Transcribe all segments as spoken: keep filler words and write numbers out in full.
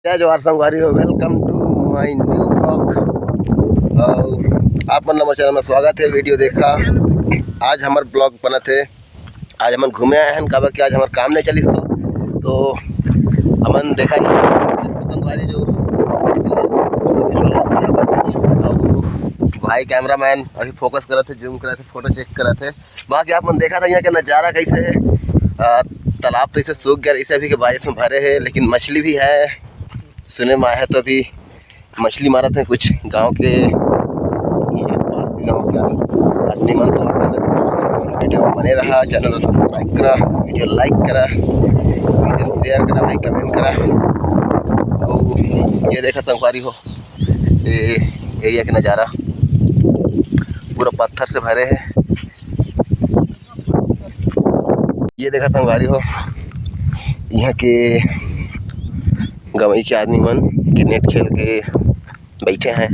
जय जोहार संगवारी हो, welcome to my new vlog। अउ आप मन ला मोर चैनल में स्वागत है। वीडियो देखा, आज हमर ब्लॉग बनत है। आज हमन घूमे आए हन, काबर कि आज हमर काम नहीं चलिस तो, तो हमन देखा नहीं संगवारी जो अउ भाई कैमरामैन अभी फोकस करत है, जूम करत है, फोटो चेक करत है। बाकी आप मन देखा था यहाँ के नज़ारा कैसे है। आ, तालाब तो इसे सूख गया, इसे अभी के बारिश में भरे है, लेकिन मछली भी है। सुने में आया है तो अभी मछली मारत है कुछ गांव के, ये पास के गांव के आदमी मन। तो आप मन वीडियो बने रहा, चैनल को सब्सक्राइब करा, वीडियो लाइक करा, वीडियो शेयर करा भाई, कमेंट करा। तो ये देखा संगवारी हो, ये एरिया के नज़ारा पूरा पत्थर से भरे है। ये देखा संगवारी हो, यहाँ के गंवई के आदमी मन क्रिकेट खेल के बैठे हैं।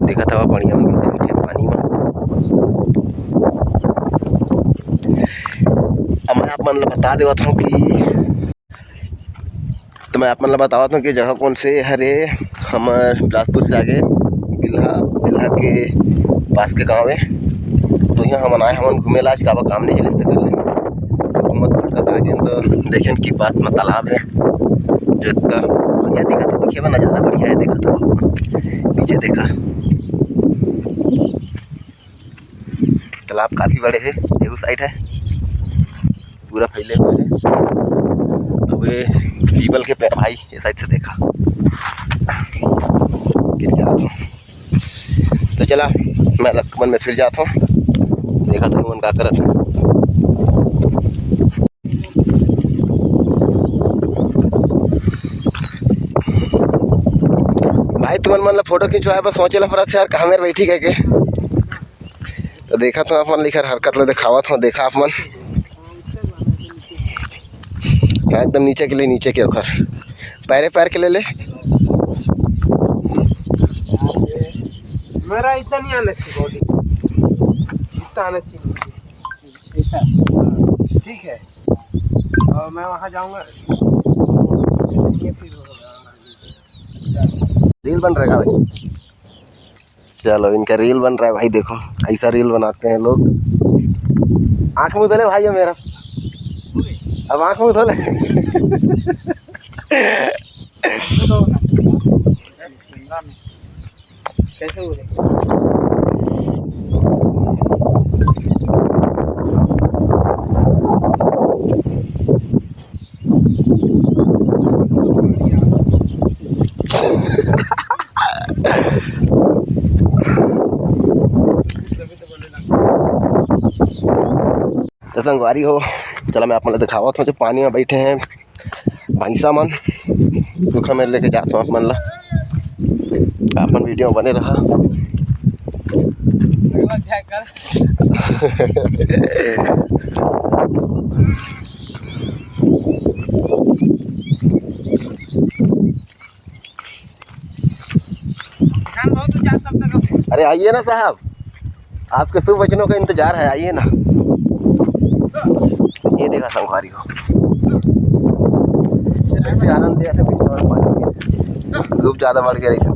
देखा था बढ़िया मन कैसे बैठे पानी में। अब मैं आप मन ला बता देवत हूँ कि तो मैं आप मन ला बतावत हूँ कि जगह कौन से हरे। हमर बिलासपुर से आगे बिल्हा, बिल्हा के पास के गाँव है। तो यहाँ हमन आए, हमन घूमे ला आज, काबर काम नहीं चलिस तेकर ले घूमत भटकत रह गेन। तो देखेन कि पास में तालाब है, जो इतना बढ़िया दिखत है, दिखे में नज़ारा बढ़िया है। देखा तो पीछे देखा, तालाब काफी बड़े है, एगो साइड है पूरा फैले हुए है। तो वे पीपल के पेड़ भाई ये साइड से देखा गिर जात हो। तो चला मैं लक्कमन में फिर जात हूँ, देखा तो मन का करत है। भाई तुमन मन ला फोटो खिंचवाए बस सोचे ला पड़त है यार, कहाँ मेर बैठी कह के। तो देखा तो आप मन लिखर हरकत ले दिखावत हो, देखा आप मन। हाँ, एकदम नीचे के ले, नीचे के ओखर पैरे पैर के ले ले। मेरा इतना नहीं आना चाहिए बॉडी, इतना आना चाहिए मुझे। ऐसा? हाँ, ठीक है। और मैं वहाँ जाऊँगा, ये फिर होगा। रील बन रहेगा भाई। चलो, इनका रील बन रहा है भाई, देखो ऐसा रील बनाते हैं लोग। आँख मुँह धो ले भाई, ये मेरा, अब आँख मुँह धो ले। कैसे हो रहे? तो संगवारी हो, चला मैं आप मन ला दिखावत हूँ जो पानी में बैठे हैं भैंसा मन। रुका, मैं लेके जात हूँ आप मन ला, आप मन वीडियो में बने रहा। अरे आइए ना साहब, आपके शुभ वचनों का इंतजार है, आइए ना। ये देखा संगवारी हो, कैसे आनंद लिया था बीच में पानी में। धूप ज़्यादा बढ़ गया, ऐसे तो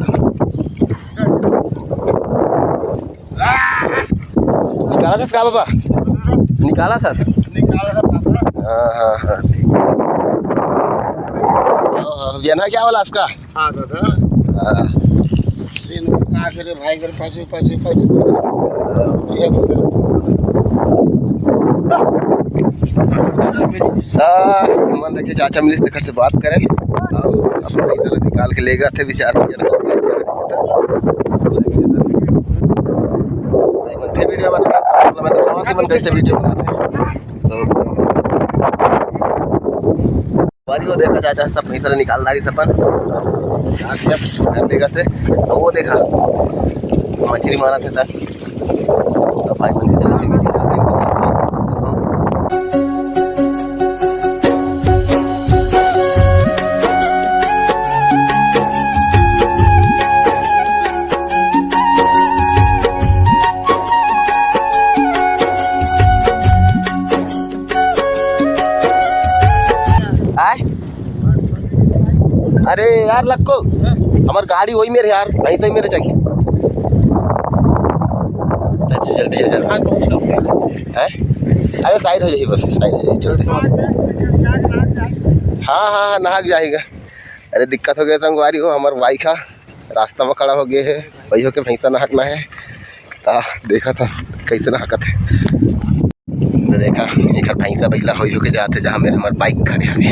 निकाला था का बाबा? निकाला था? निकाला था बाबा। हाँ, हाँ, हाँ, ठीक। हाँ, हाँ, ये ना क्या वाला आपका? हाँ, दादा। हाँ। दिन भर का करे भाई, घर पाछे, पाछे, पाछे, पाछे। ये बता। हाँ, मन रखे चाचा मिलिस तेकर से बात करें। अउ अपन पैसा ला निकाल के लेगा थे, विचार किया था। फिर वीडियो बना, मतलब, मैं तो समझ से मन कैसे वीडियो बनाते हैं। तो बारी वो देखा चाचा, सब भैंसा ला निकाल डारी सपन। घर देखा थे, तो वो देखा, मछली मारा थे तक। तो भाई बन के चलते वीडियो सब देखते हैं। आय? अरे यार लक्कू, हमर गाड़ी वही मेर यार, वहीं से ही मेर चाहिए। अच्छा, जल्दी चल, जल्दी। हैं? अरे साइड हो जाइए, बस साइड हो जाइए, जल्दी। हाँ हाँ हाँ, नहाक जाएगा। अरे दिक्कत हो गया संगवारी हो, हमर बाइक हा रास्ता में खड़ा हो गया है, वही होके भैंसा नहाकना है। ता देखा था कैसे नहाकत है। तो देखा, एकर भैंसा बैला होई होके जाते, जहाँ मेरे हमार बाइक खड़े हवे।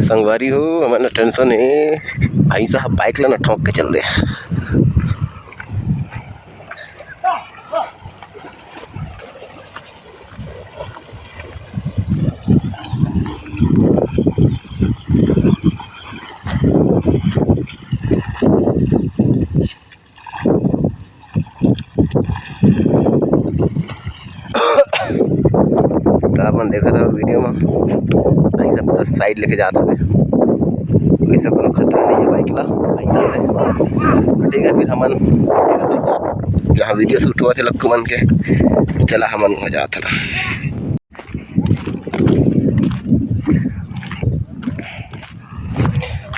संगवारी हो, हमारे टेंशन है, भैंसा बाइक ला ना ठोंक के चल दे। तो आप मन देखत हव वीडियो में, ऐसा पूरा साइड लेके जात हवे, वैसा कोनो खतरा नहीं है बाइक ला, ऐसा से। ठीक है, फिर हमन जहाँ वीडियो शूट हुआ थे लक्कू मन के, चला हमन वहाँ जात हन।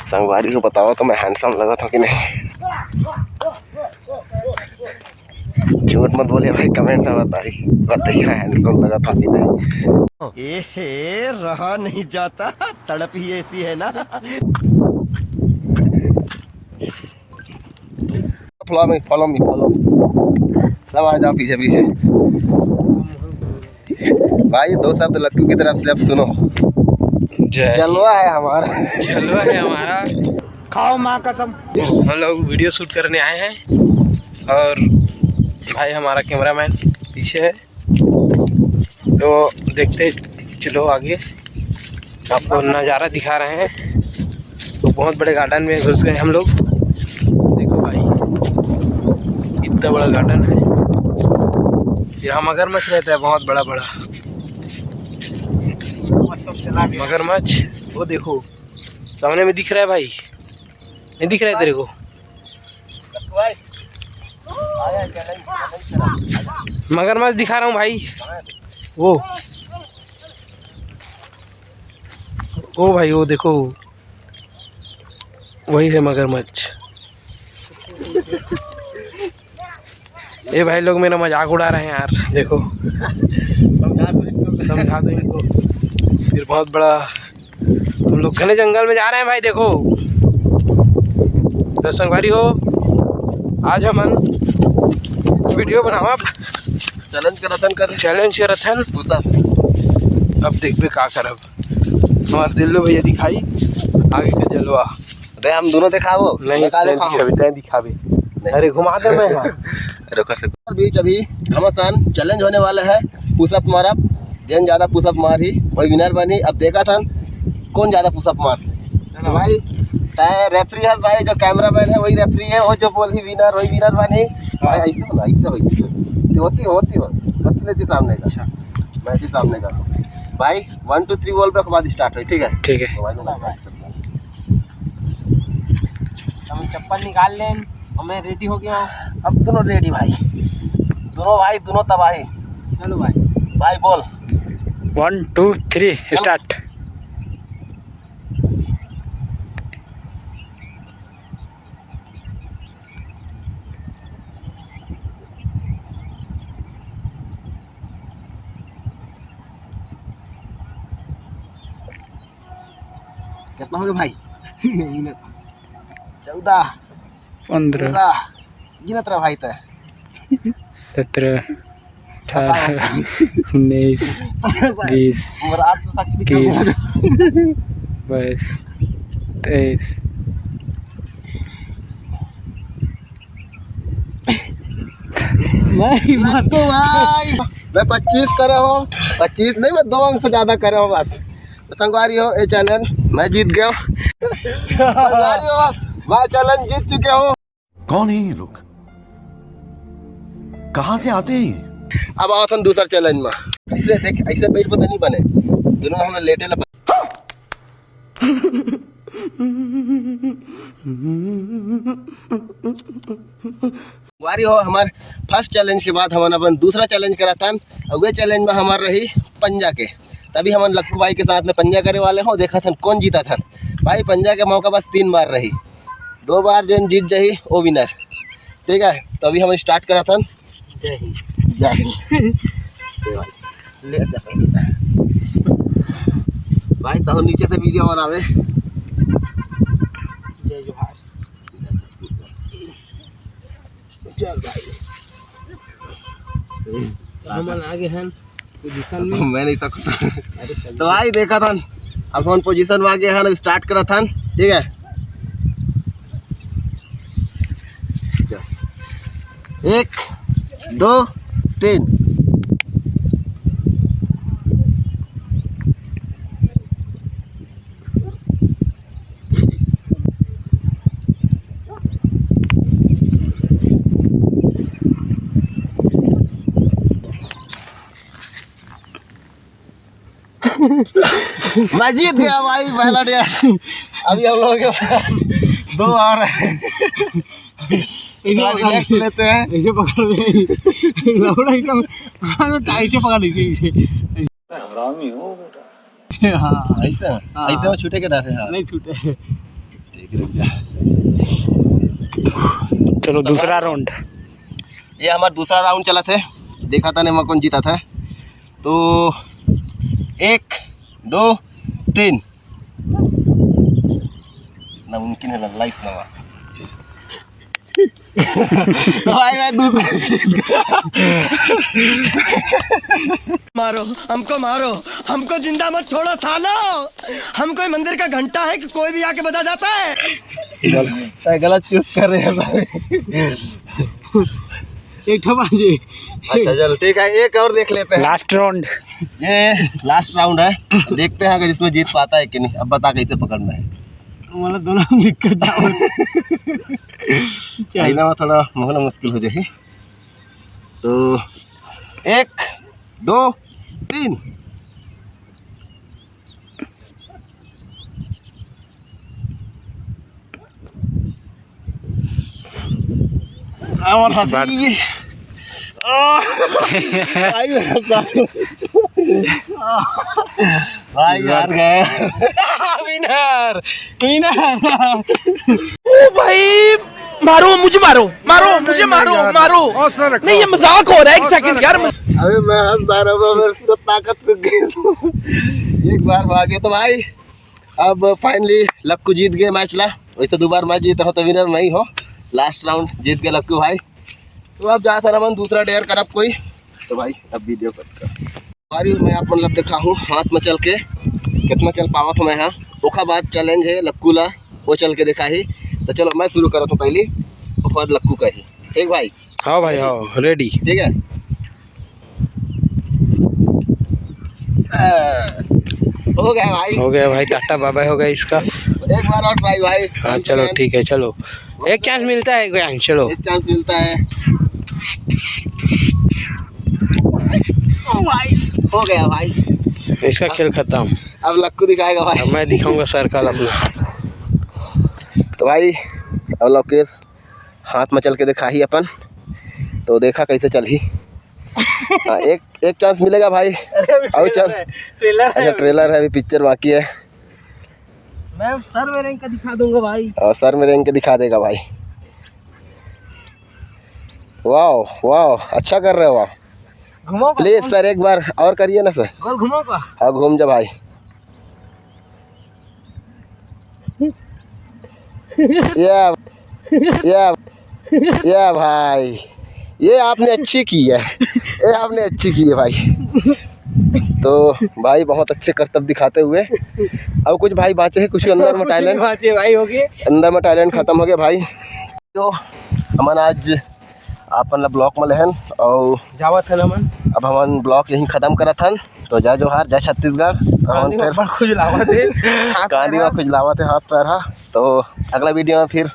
संगवारी हो बताओ तो मैं हैंडसम लगत हूँ कि नहीं? झूठ मत बोले भाई, कमेंट में बताई, बताइए हैंडसम लगत हूँ कि नहीं? एहे, रहा नहीं जाता, तड़प ही ऐसी है ना। Follow me, follow me, follow me। सब आ जाओ पीछे पीछे। भाई दो शब्द लक्कू की तरफ से अब सुनो। जय। जलवा है हमारा। जलवा है हमारा। खाओ माँ कसम। हम लोग वीडियो शूट करने आए हैं और भाई हमारा कैमरामैन पीछे है। तो देखते चलो आगे, आपको नज़ारा दिखा रहे हैं। तो बहुत बड़े गार्डन में घुस गए हम लोग। देखो भाई, इतना बड़ा गार्डन है। यहाँ मगरमच्छ रहता है, बहुत बड़ा बड़ा मगरमच्छ। वो देखो, सामने में दिख रहा है भाई, नहीं दिख रहा है तेरे को? मगरमच्छ दिखा रहा हूँ भाई। वो, ओ भाई, वो देखो, वही है मगरमच्छ। ये भाई लोग मेरा मजाक उड़ा रहे हैं यार। देखो, समझा दो इनको। फिर बहुत बड़ा, हम लोग घने जंगल में जा रहे हैं भाई। देखो तो संगवारी हो, आज हमन वीडियो बनावा, चैलेंज करत हन, कर चैलेंज करत हन। पूछा। अब देखबे का करब। हमारे दिल्लू भैया दिखाई आगे के जलवा। अरे हम दोनों दिखाबो, नहीं, मैं का तैं दिखाबो? दिखाबे, तैं दिखाबे। नहीं। अरे घुमा दे मैं, हाँ। रुको से। बीच अभी घमासान चैलेंज होने वाला है, पुशअप मारब, जेन ज्यादा पुशअप मारही वही विनर बनही। अब देखत हन कौन ज्यादा पुशअप मार। चलो भाई, तैं रेफरी हस भाई, जो कैमरामैन है वही रेफरी है, वो जो बोलही विनर वही विनर बनही। भाई ऐसे हो, ऐसे हो, होती होती हो, होती नहीं थी सामने का। अच्छा। मैं थी सामने का। भाई वन टू थ्री बोल पे, ओकर बाद स्टार्ट होई, ठीक है? ठीक है। तो भाई, मैं स्टार्ट करता हूँ। हम चप्पल निकाल लें, मैं रेडी हो गया हूँ। अब दोनों रेडी भाई, दोनों भाई, दोनों तबाही। चलो भाई। भाई बोल। One two three, start. कितना हो गया भाई? नहीं ना। चौदह। पंद्रह। पंद्रह। गिनत रहा भाई तैं। सत्रह, अठारह, उन्नीस, बीस, इक्कीस, बाईस, तेईस। भाई, भाई, मैं पच्चीस करे हूँ, पच्चीस नहीं, मैं दो अंक से ज्यादा करे हूँ बस। तो संगवारी हो, ये चैलेंज मैं जीत गया। संगवारी हो, मैं चैलेंज जीत चुके हूँ। कौन है ये लोग? कहाँ से आते हैं ये? अब आवत हन दूसर चैलेंज में। ऐसे देख, ऐसे बैठ पता नहीं बने। दोनों हमने लेटे ला। वारी हो, हमार फर्स्ट चैलेंज के बाद हमन अपन दूसरा चैलेंज करत हन, अउ ये चैलेंज में हमार रही पंजा के। तभी हमन लक्कू भाई के साथ में पंजा करे वाले हो, देखत हन कौन जीतत हन। भाई, पंजा के मौका बस तीन बार रही, दो बार जोन जीत जाही वो विनर, ठीक है। तो अभी हमन स्टार्ट करत हन। जय हिंद। जय हिंद। ले जा भाई। भाई, तो नीचे से वीडियो बनावे। जय जोहार। चल भाई। तो हमन आगे हन पोजीशन में। मैं नहीं सकता। अरे चल। तो भाई, देखत हन, अब हम पोजीशन में आगे हन, स्टार्ट करत हन, ठीक है। चल। एक, दो, तीन। मैं जीत गया भाई, पहला डेयर। अभी हम लोगों के पास दो और हैं। थोड़ा रिलैक्स लेते हैं। ऐसे पकड़ ले। लौड़ा एकदम, हाँ, तो टाइट से पकड़ लीजिए इसे। हरामी हो बेटा। हाँ। ऐसे? हाँ। ऐसे में छूटे के डर है, हाँ। नहीं छूटे। ठीक, रुक जा। चलो, दूसरा राउंड। ये हमारा दूसरा राउंड चलत है, देखा था नहीं, मैं कौन जीता था। तो एक, दो, तीन। नामुमकिन है, लाइफ ना। भाई, मैं दूसरा जीत गया। मारो, हमको मारो, हमको जिंदा मत छोड़ो सालो। हम कोई मंदिर का घंटा है कि कोई भी आके बजा जाता है? गलत, गलत चूज कर रहे हैं भाई। एक ठो बाजी। अच्छा, चल, ठीक है, एक और देख लेते हैं। Last round. ये लास्ट राउंड है, देखते हैं अगर इसमें जीत पाता है कि नहीं। अब बता कैसे पकड़ना है। मतलब दोनों दिक्कत जाओ। चल। आईना में थोड़ा मोहना मुश्किल हो जाए। तो एक, दो, तीन। इस बार भाई, हार गए। Winner, winner. ओ भाई, मारो मुझे, मारो, मारो मुझे, मारो, मारो। नहीं, ये मजाक हो रहा है, एक सेकंड यार। अबे, मैं हंस रहा हूँ, मैं इसको ताकत रुक गई। एक बार भागे तो भाई, अब फाइनली लक्कू जीत गए मैच ला। वैसे दो बार मैच जीते हो तो विनर मैं ही हो। लास्ट राउंड जीत गए लक्कू भाई। तो अब जा सर, हम दूसरा डेयर करब कोई। तो भाई, अब वीडियो कट कर। बारी मैं आप मतलब दिखा हूँ हाथ में चल के कितना चल पावत हूँ मैं। हाँ, ओखा बाद चैलेंज है लक्कू ला, वो चल के दिखाही। तो चलो, मैं शुरू करत हूँ पहली, ओखा बाद लक्कू कही। ठीक भाई? हाँ भाई, हाँ, रेडी। ठीक है। आ, हो गया भाई। हो गया भाई, टाटा बाय बाय हो गया इसका। एक बार और ट्राई भाई। हाँ, चलो, ठीक है, चलो, एक चांस मिलता है, एक चांस, चलो। एक चांस मिलता है। ओ भाई, हो गया भाई। इसका खेल खत्म। अब लक्कू दिखाएगा भाई। अब मैं दिखाऊंगा सर्कल अपना। तो भाई, अब लकेश हाथ में चल के दिखाही अपन, तो देखा कैसे चलही। हाँ, एक, एक चांस मिलेगा भाई। अरे, अभी और चल। ट्रेलर है, ट्रेलर है। अच्छा, ट्रेलर है, अभी पिक्चर बाकी है। मैं सर में रेंग के दिखा दूंगा भाई। और सर में रेंग के दिखा देगा भाई। वाह, वाह, अच्छा कर रहे हो आप। घुमाओ का? प्लीज सर, एक बार और करिए ना सर। और घुमाओ का? हाँ, घूम जा भाई। या, या, या भाई, ये आपने अच्छी की है, ये आपने अच्छी की है भाई। तो भाई, बहुत अच्छे करतब दिखाते हुए। अब कुछ भाई बाँचे हैं, कुछ अंदर में टैलेंट, बाँचे भाई, हो गए। अंदर में टैलेंट खत्म हो गया भाई। तो हमन आज आप मन ला ब्लॉक में लेहन और जावत हन हमन। अब हमन ब्लॉक यहीं खत्म करत हन। तो जय जोहार, जय छत्तीसगढ़। हमन कांदी फिर में खुजलावत हे, हाथ कांदी पैर में हा। खुजलावत हे हाथ पैर हा। तो अगला वीडियो में फिर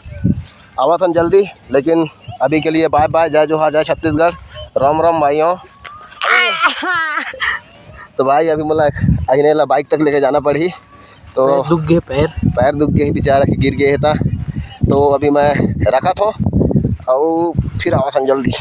आवत हन जल्दी, लेकिन अभी के लिए बाय बाय, जय जोहार, जय छत्तीसगढ़, राम राम भाइयों। तो भाई, अभी मोला अहिने ला बाइक तक लेके जाना पड़ही। तो पैर दुख गे, पैर। पैर दुख गे बेचारा के, गिर गे हे ता। तो अभी मैं रखत हों अउ फिर आवत हन जल्दी।